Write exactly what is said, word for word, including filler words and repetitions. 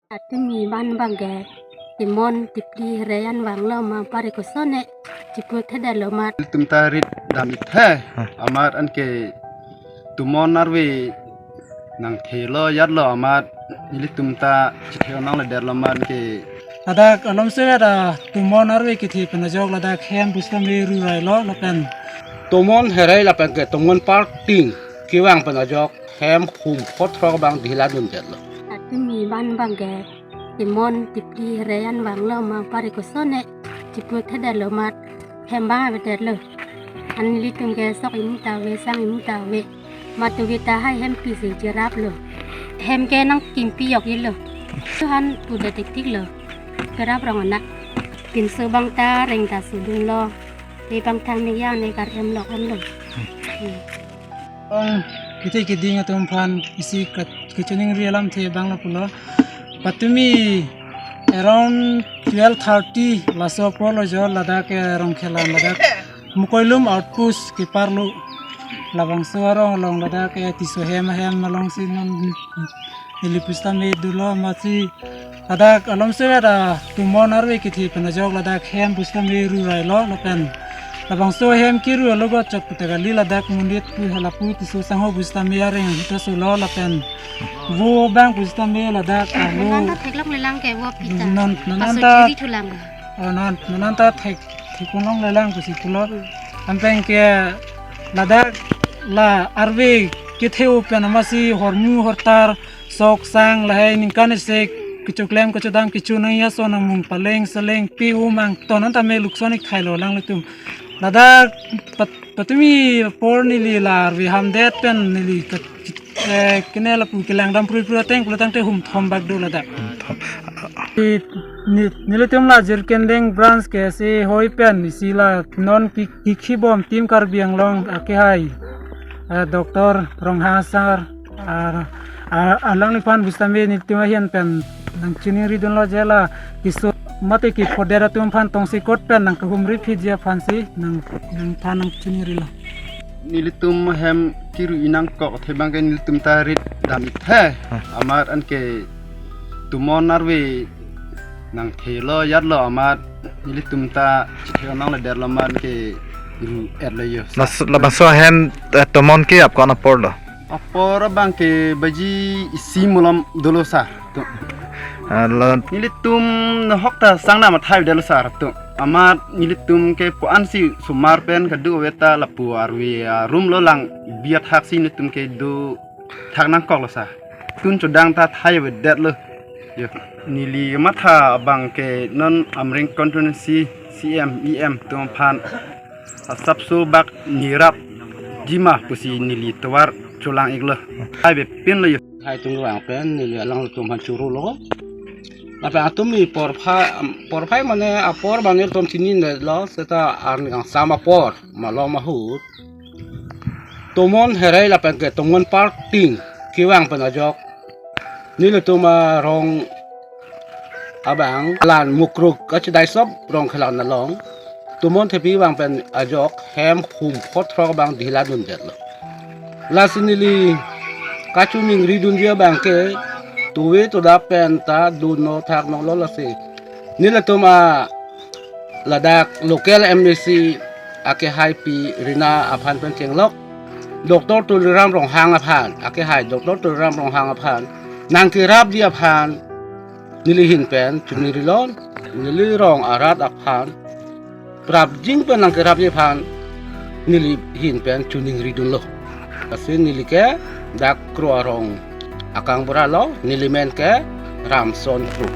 Atumi ban bangke timon tipli hreyan vanglo ma pare kosone chipu thedetlo mat. Ilitum ta rit dam-ik the. Hah. Amat anke tomon arve nangthelo yatlo amat ilitum ta chithe-onang ledetlo mat ke. Ladak alomse ada tomon arve kethe pen ajok ladak hem pusitame rurailo lapen tomon herai lapen ke tomon parting kevang pen ajok hem hum phothrok abang dihla dundetlo. Atumi ban bangke timon tipli hreyan vanglo ma pare kosone chipu thedetlo mat hem bang avedetlo. An ilitum ke sok imu ta ave, sang imu ta ave. Matu kita hai hem pisi cheraplo. Hem ke nangkimpi yok ilo. Tuhan puda tik-tiklo. Kerap rong anak. Pinso bang ta reng ta sudunlo. Te bang thang ne yang ne kar hem lok anlo. Hmm. Ong, kethe keding atum aphan isi kat-, kachiningri alamthe bang lapulo. Patumi around twelve thirty laso apor lo jo ladak, eh, Rongkhelan ladak Mukoilum outpost keparlo. Labangso arong along ladak, eh, Tisso hem ahem alongsi non neli pusitame dolo amatsi ladak alomse ada tomon arve kethe pen ajok ladak hem pusitame rurailo lapen labangso hem keru alogot chok puta kali ladak monit pu halapu Tisso sangho pusitame areng hita solo lapen vo bang pusitame ladak alo. Nonta theklonglelang ke vo pita. Non, non, paso nonta chiri thulang. Oh, non, non, nonta thek, theklonglelang pusi pulo. Ampeng ke ladak la arve kethe-o pen amatsi hormu hortar sok sang lahai ningkan isi kechoklem kechodam kecho nangji ason amung paleng seleng pi umang tonon tame luksonik thailo alanglitum. Ladak pat-, patumi apor neli la arve hamdet pen neli kat-, eh, kene lapu kelang dam prui prui ateng pulo tangte hum thom bak do ladak. Hum thom. Ni, ni, nelitum la Jirikindeng branch ke isi hoi pen isi la non ki, ki, kibom Team Karbi Anglong akehai, eh, Doctor Ronghang sir, ah, ah, alangliphan pusitame nelitum ahin pen nangchiningri dunlo je la Tisso mate kephodet atum aphan tongsekot pen nangkehumri phitji aphansi nang, nangphan nangchiningrilo. Nelitum hem keru-i nangkok athe bangke nelitum ta rit dam-ik the. Hah. Amat anke tomon arve nangthelo yatlo amat nelitum ta chithe-onang ledetlo amat ke ru-etlo yo. Las-, labangso hem, eh, tomon ke ap kon apor lo? Apor abangke baji isi malom dolo sir. Tum. Ah, la- Nelitum nahok ta sang nama thai dolo sir tum. Amat nelitum ke puan si sumar pen kadu ave ta lapu arve arum lo lang biat hak si nelitum ke do thak nangkoklo sir. Tun chodang ta thai avedetlo. Yo. Neli matha abangke non Amreng constituency C M, E M atum aphan asapso bak nirapji ma pusi neli tovar cholang-iklo. Hai bepinlo yo. Hai tungvang pen neli alanglitum aphan chorolo. Lapen atumi porphai, porphai mane apor mane tom chininelo seta arni kangsam apor malom ahut. Tomon herai lapen ke tomon parting kevang pen ajok nelitum arong abang lan Mukruk kachedai sop Rongkhelan along tomon thepi vang pen ajok hem hum phothrok abang dihla dundetlo. Lasi neli kachiningri dunji abangke tuve tuda pen ta dunno thaknolo lasi nelitum a ladak local M A C akehai pi Rina aphan pen chenglok Doctor Tuliram Ronghang aphan, akehai Doctor Tuliram Ronghang aphan nangkerapji aphan neli ahin pen chiningrilo, neli rong arat aphan prapjin pen nangkerapji aphan neli ahin pen chiningri dunlo. Lasi neli ke dak Kro arong akangbura lo, neli men ke Ramson Kro.